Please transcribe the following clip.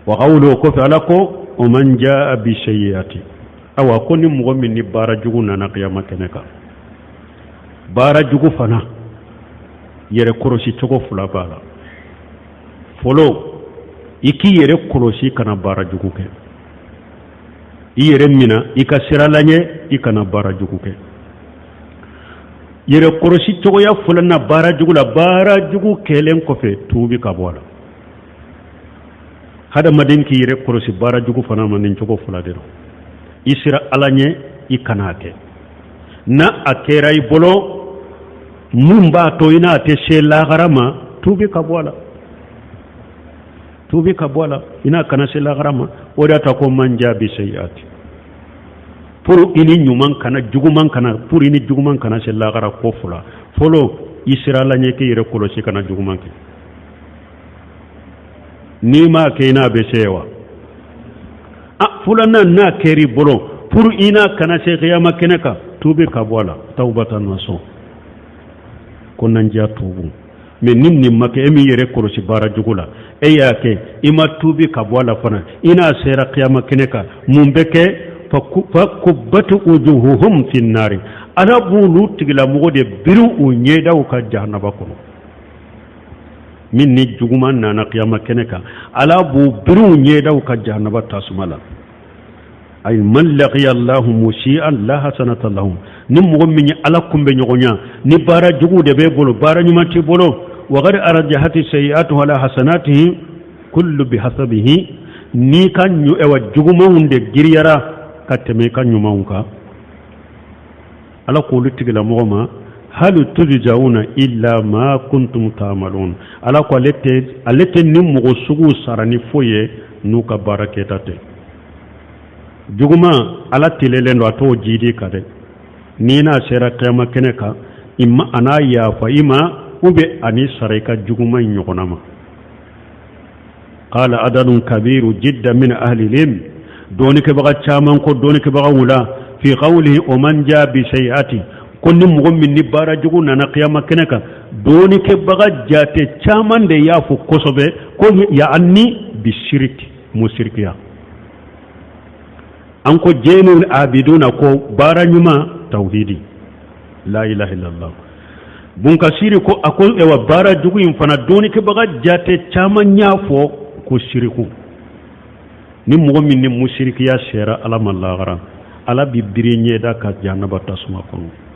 Wa qawluhu, kɔfɛ Ala ko wa man jaa bi sayyiati, awa ko ni mɔgɔ min ni baara jugu nana kiyama kɛnɛ kan, baara jugu fana yɛrɛ kɔlɔsi cogo fila b'a la. Fɔlɔ, i k'i yɛrɛ kɔlɔsi kana baara jugu kɛ, i yɛrɛ mina i ka siran Ala ɲɛ, i kana baara jugu kɛ. Yɛrɛ kɔlɔsi cogoya fɔlɔ na baara jugu la, baara jugu kɛlen kɔfɛ, tuubi ka bɔ a la. Hadamaden k'i yɛrɛ kɔlɔsi baara jugu fana ma nin cogo fila de rɔ: i siran Ala ɲɛ, i kana a kɛ. N'a a kɛra i bolo mun b'a to i n'a tɛ se lahara ma, tuubi ka bɔ a la, tuubi ka bɔ a la, i n'a kana se lahara ma. O de y'a to ko man jaa bi sayiati, pour i ni ɲuman kana juguman kana, pour i ni juguman kana se lahara, ko fila. Fɔlɔ, i siran Ala ɲɛ, k'i yɛrɛ kɔlɔsi kana juguman kɛ. N'i m'a kɛ, i n'a bɛ se wa? A filanan, n'a kɛr'i bolo, pour i n'a kana se kiyama kɛnɛ kan, tuubi ka bɔ a la, tawbatan nasuha, kɔnɔnajɛya tuubu. Mais ni nin ma kɛ, e min yɛrɛ kɔlɔsi baara jugu la, e y'a kɛ, i ma tuubi ka bɔ a la fana, i n'a sera kiyama kɛnɛ kan, mun bɛ kɛ? Fa kubbat wujuhuhum fi nari, Ala b'olu tigilamɔgɔ de biri u ɲɛdaw kan jahanaba kɔnɔ. Min ni juguman nana kiyama kɛnɛ kan, Ala b'u biri u ɲɛdaw kan jahanaba tasuma la. Ay man laqiya Allahu musian la hasanata lahum, ni mɔgɔ min ye Ala kunbɛ ɲɔgɔnya ni baara jugu de b'e bolo, baara ɲuman t'i bolo, wa qad arjahati sayi'atuhu ala hasanatihi kullu bihasabihi, n'i ka ɛwa jugumanw de giriyara ka tɛmɛ i ka ɲumanw kan, Ala k'olu tigilamɔgɔ ma hal tujzauna illa ma kuntum ta'malun, Ala ko ale tɛ ni mɔgɔ sugu sara ni foyi ye n'u ka baara kɛta tɛ. Juguman, Ala telelen don, a t'o jidi kan dɛ. N'i n'a sera kiyama kɛnɛ kan, i ma a n'a yafa i ma, ou bien a n'i sara i ka juguman in ɲɔgɔnna ma. Qala adadun kabiru jidda min ahli ilm, dɔɔnikɛbaga caman ko dɔɔnikɛbaga wula fi qawlihi o man jaa bi sayiati, ko ni mɔgɔ min ni baara jugu nana kiyama kɛnɛ kan, dɔɔnikɛbaga jate caman de y'a fɔ kosɛbɛ ko yaani bi shiriki, musirikiya. An ko jeenul abiduna ko baara ɲuman, tawhidi, la ilaha illallah. Bunkasiri ko a ko ewa baara jugu in fana, dɔɔnikɛbaga jate caman y'a fɔ ko siriku. Ni mɔgɔ min ni musirikiya sera Ala ma lahara, Ala bi biri ɲɛda kan jahanaba tasuma kɔnɔ.